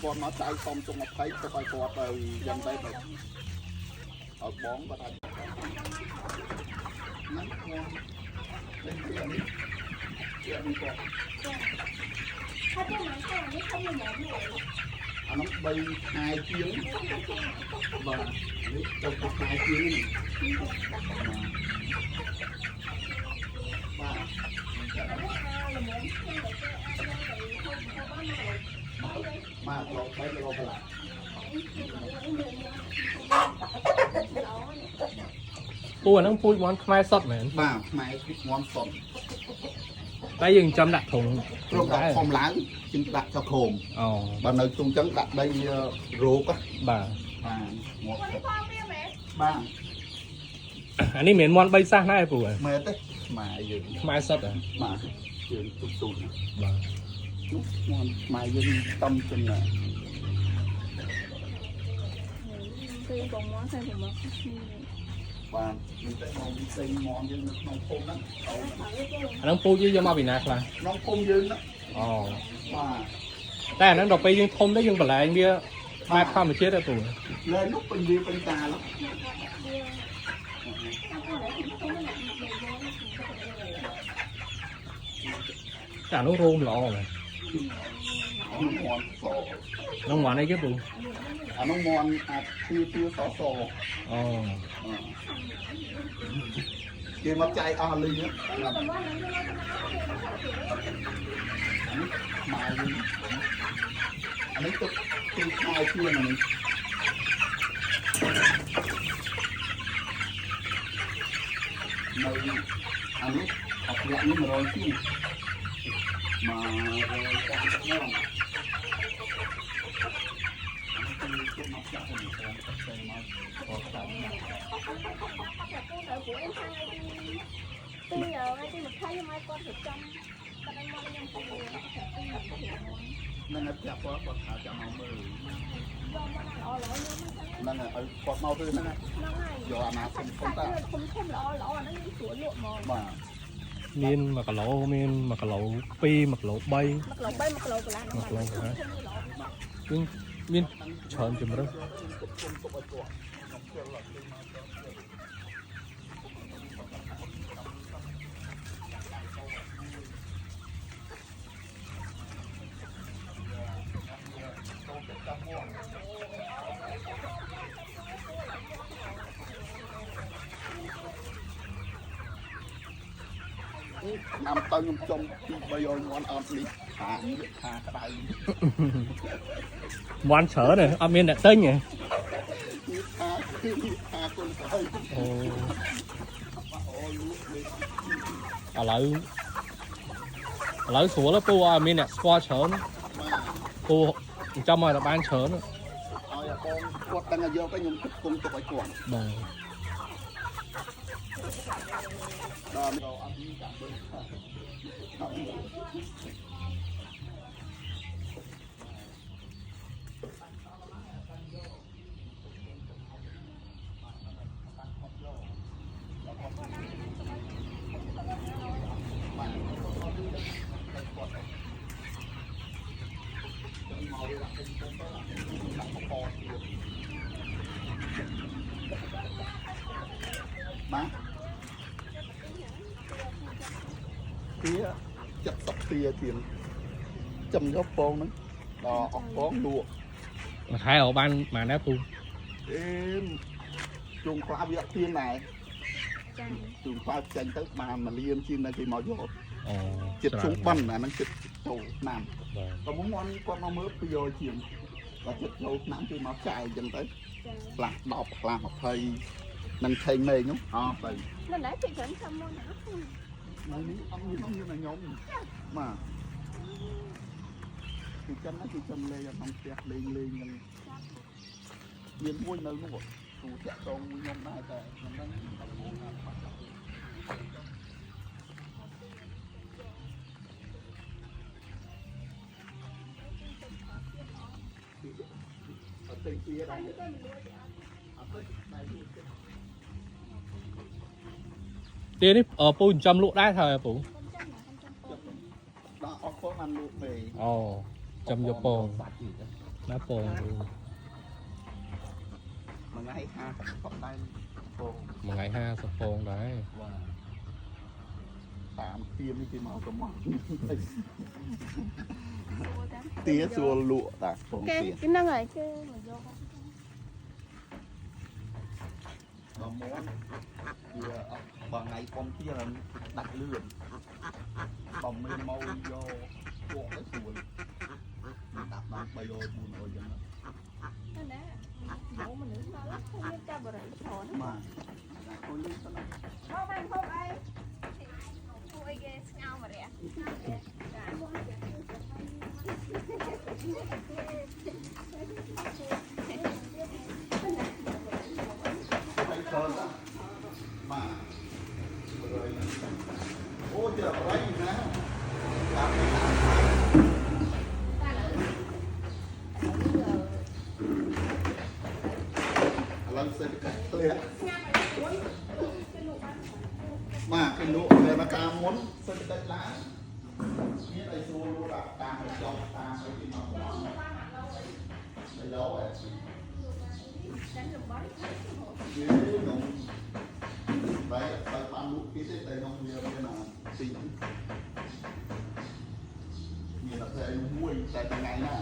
គាត់មកចៅសុំជុំ20ទុកឲ្យគាត់ទៅយ៉ាងទៅឲ្យបងគាត់ថាហ្នឹងគាត់នេះនេះនេះគាត់ ហើយទៅមកទៅនេះធំល្មមលក់ អានោះ3ខែជាងបាទនេះទៅខែជាងនេះបាទ អាល្មមខ្ញុំទៅគេអាចយកទៅហូបហូបបានមក បាទឡ3គីឡូកន្លះ ពូអាហ្នឹងពូជមាន់ខ្មែរសុទ្ធមែន បាទខ្មែរមាន់សុន តែយើងចាំដាក់ធុង ព្រោះដាក់ធំឡើងជាងដាក់ចោខោម អូ បើនៅជុំចឹងដាក់ដីវារោគ បាទ បាទងាប់ នេះផងវាមែន បាទ អានេះមិនមែនមាន់បីសាសណាទេពូ មែនទេខ្មែរយើង ខ្មែរសុទ្ធហ៎ បាទយើងទុកទូច បាទ នោះមាន់ខ្មែរយើងតំជាងណា គឺបងមកហើយបងមកគ្នា បាទមានតែមកផ្សេងមាន់យើងនៅក្នុងភូមិហ្នឹង អាហ្នឹងពូជយើងយកមកពីណាខ្លះ ក្នុងភូមិយើងហ្នឹង អូ បាទ តែអាហ្នឹងដល់ពេលយើងធំទៅយើងបន្លែងវាបែបធម្មជាតិទេពូ លែងនោះពេញវាពេញតានោះ តែអានោះរោមល្អមែន មាន់ស ហ្នឹងមាន់អីគេពូ អានោះមាន់អាទាទាសស អូ គេមកចែកអស់លីហ្នឹងអានេះខ្មែរយើងអានេះទុកទីខែជាងអានេះនៅអានេះអត់លាក់នេះ100ជាង130មកគឺមកចាក់ទៅទៅមកខកតាម តែពូនៅព្រោះអ៊ំខាងថ្ងៃទីថ្ងៃទី20ខ្ញុំឲ្យគាត់រៀបចំគាត់ឲ្យមកខ្ញុំទៅទី ហ្នឹងហើយប្រាប់គាត់គាត់ថាចាំមកមើល យកមកល្អល្អយកមក ហ្នឹងហើយឲ្យគាត់មកទៅហ្នឹង ហ្នឹងហើយ យកអាណាធំធំតា ធំធំល្អល្អហ្នឹងខ្ញុំស្រួលលក់ហ្មង បាទ មាន1គីឡូមាន1គីឡូ2 1គីឡូ3 1គីឡូ3 1គីឡូកន្លះហ្នឹង 1គីឡូកន្លះយើងមានច្រើនជម្រើស ទុកទុកទុកឲ្យគាត់ខ្ញុំជឿឡើយគេមកទៅឆ្នាំទៅខ្ញុំចំពី300មាន់អត់នេះខាខាក្តៅ មាន់ច្រើនទេអត់មានអ្នកទិញទេ ខាខាគុណទៅ អូ អូលក់លេ ឥឡូវឥឡូវស្រួលហើយពូឲ្យមានអ្នកស្គាល់ច្រើន បាទ ពូចាំឲ្យតែបានច្រើន ឲ្យអាបងគាត់ដឹងឲ្យយកទៅខ្ញុំគិតគុំទុកឲ្យគាត់ បាទ ដល់អត់មានចាំមើលបាទទា70ទាជាងចំយកពងហ្នឹងដល់អស់ពងលក់ មួយខែរកបានប៉ុន្មានដែរពូ អេជុងខ្លះវាអត់ទៀងដែរ ចា ជុងខ្លះចេញទៅបានមួយលានជាងនៅគេមកយក អូ ចិត្តជុងបិណ្ឌអាហ្នឹងចិត្តចូលឆ្នាំ បាទ ក៏មុនគាត់មកមើល200ជាងដល់ចិត្តចូលឆ្នាំគេមកចាយអញ្ចឹងទៅ ចា ខ្លះ10ខ្លះ20នឹងឆេងមេងហ្នឹងអស់ទៅ មិនដែរពីច្រើនខំមុនណា នៅនេះអត់មានអត់មានឲ្យខ្ញុំបាទគឺចាំណាគឺចាំលេងក្នុងផ្ទះលេងលេងហ្នឹងមានមួយនៅនោះទូតាក់តងមួយខ្ញុំដែរតែខ្ញុំហ្នឹងដល់មកណាបាត់ទៅអត់ទេពីដែរអត់ទេដែរ ទានេះអឺពូចិញ្ចឹមលក់ដែរថាពូ ដល់អស់ផងបានលក់ពេ អូចាំយកពង បាត់ទៀត ណាពងពូ មួយថ្ងៃ50ប៉ុដែរពង មួយថ្ងៃ50ពងដែរ បាទតាមទៀមនេះគេមកកំងទាស្រួលលក់តាពង គេ ទា គេហ្នឹងហើយគេមកយក ដល់មុនវាអត់បើថ្ងៃពងទាដាច់លឿនបើមានមកយកពួកទៅស្រួលដាក់បាន300 400ចឹង ណាយកមនុស្សមកខ្ញុំមានចាប់បរិយច្រើន បាទគួយលឿនទៅណា មកបានហូបអីពួកអីគេស្ងោមរះចា ហើយច្រើនតាបាទបរិយអូជាបរិយណាតាម តែឥឡូវ ឥឡូវសេដ្ឋកិច្ចធ្លាក់ ស្ងាត់ឲ្យស្រួលគេលក់បាន បាទគេលក់តែមកតាមមុនសេដ្ឋកិច្ចឡើងមានអីស្រួលលក់ដាក់តាមចុះតាមអីគេមកបងឥឡូវឯង ចាញ់របស់ យេនំបែរបែរបានលក់ទៀតទេតែនំវាមានអាទីមានតែមួយតែថ្ងៃណា